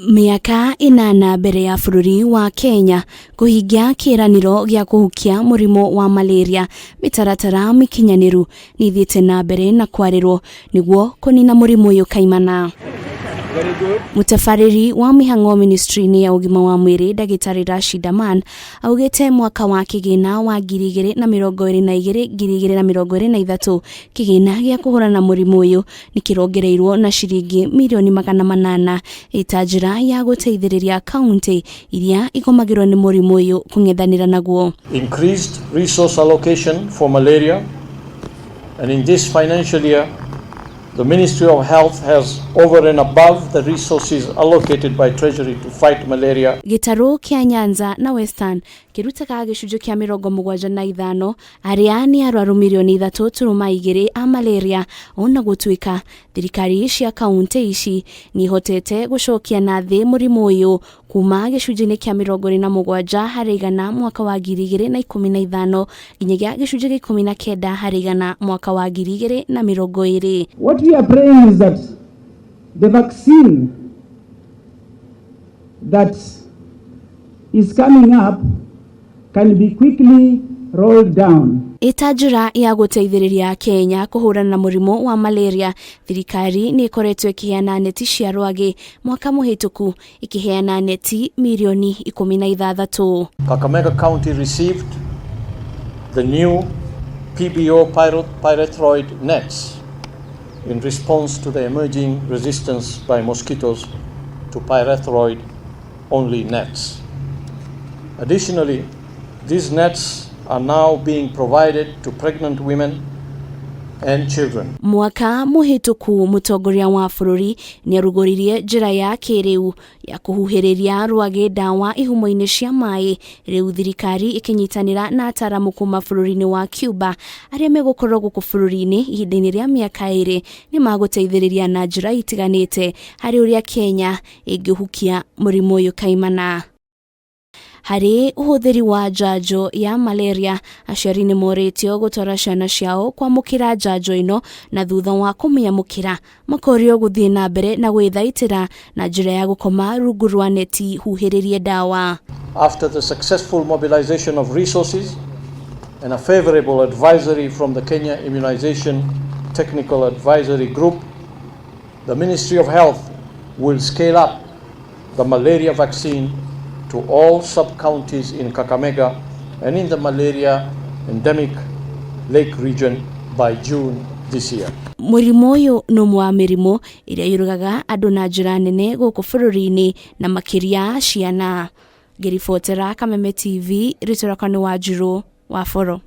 Mĩaka ĩnana mbere ya bũrũri wa Kenya kũhingia kĩĩranĩro gĩa kũhukia mũrimũ wa malaria, mĩtaratara mĩkinyanĩru nĩ ĩthiĩte na mbere na kwarĩrwo nĩguo kũnina mũrimũ ũyũ kaimana. Mũtabarĩri wa mĩhang'o ministry-inĩ ya ũgima wa mwĩrĩ ndagĩtarĩ Rashid Aman augĩte mwaka wa kĩgĩna wa 2022 2023 kĩgĩna gĩa kũhũrana na mũrimũ ũyũ nĩ kĩrongereirwo na ciringi mirioni 800 ĩta njĩra ya gũteithĩrĩria kaunti iria igomagĩrwo nĩ mũrimũ ũyũ kũng'ethanĩra naguo. Increased resource allocation for malaria, and in this financial year the Ministry of Health has over and above the resources allocated by Treasury to fight malaria. Gĩtarũ kĩa Nyanza na Western kĩrutaga gĩcunjĩ kĩa 75 arĩa nĩ arwaru mirioni 3.2 a malaria, ona gũtuĩka thirikari cia kaunti ici nĩ ihotete gũcokia na thĩ mũrimũ ũyũ kuma gĩcunjĩ-inĩ kĩa 27% mwaka wa 2015 nginyagia gĩcunjĩ gĩa 19% mwaka wa 2020. What we are praying is that the vaccine that is coming up can be quickly rolled down. Ĩta njĩra ya gũteithĩrĩria Kenya kũhũrana na mũrimũ wa malaria, thirikari nĩ ĩkoretwo ĩkĩheana neti cia rwagĩ, mwaka mũhĩtũku ĩkĩheana neti mirioni 16. Kakamega County received the new PBO pyrethroid nets in response to the emerging resistance by mosquitoes to pyrethroid only nets. Additionally, these nets are now being provided to pregnant women and children. Mwaka mũhĩtũku mũtongoria wa bũrũri nĩarugũririe njĩra ya kĩrĩu ya kũhuhĩrĩria rwagĩ ndawa ihumo-inĩ cia maĩ, rĩu thirikari ĩkĩnyitanĩra na ataramu kuma bũrũri-inĩ wa Cuba arĩa megũkorwo gũkũ bũrũri-inĩ ihinda-inĩ rĩa mĩaka 2 nĩ magũteithĩrĩria na njĩra itiganĩte harĩ ũrĩa Kenya ĩngĩhukia mũrimũ ũyũ kaimana. Harĩ ũhũthĩri wa njanjo ya malaria, aciari nĩ morĩtio gũtwara ciana ciao kwamũkĩra njanjo ĩno, na thutha wa kũmĩamũkĩra makorio gũthiĩ na mbere na gwĩthaitĩra na njĩra ya gũkoma rungu rwa neti huhĩrĩrie ndawa. After the successful mobilization of resources and a favorable advisory from the Kenya Immunization Technical Advisory Group, the Ministry of Health will scale up the malaria vaccine to all sub-counties in Kakamega and in the malaria endemic lake region by June this year. Mũrimũ ũyũ nĩ ũmwe wa mĩrimũ ĩrĩa yũragaga andũ na njĩra nene gũkũ bũrũri-inĩ na makĩria ciana. Ngĩribotera Kameme TV, rĩtwa rĩakwa nĩ Wanjirũ wa Boro.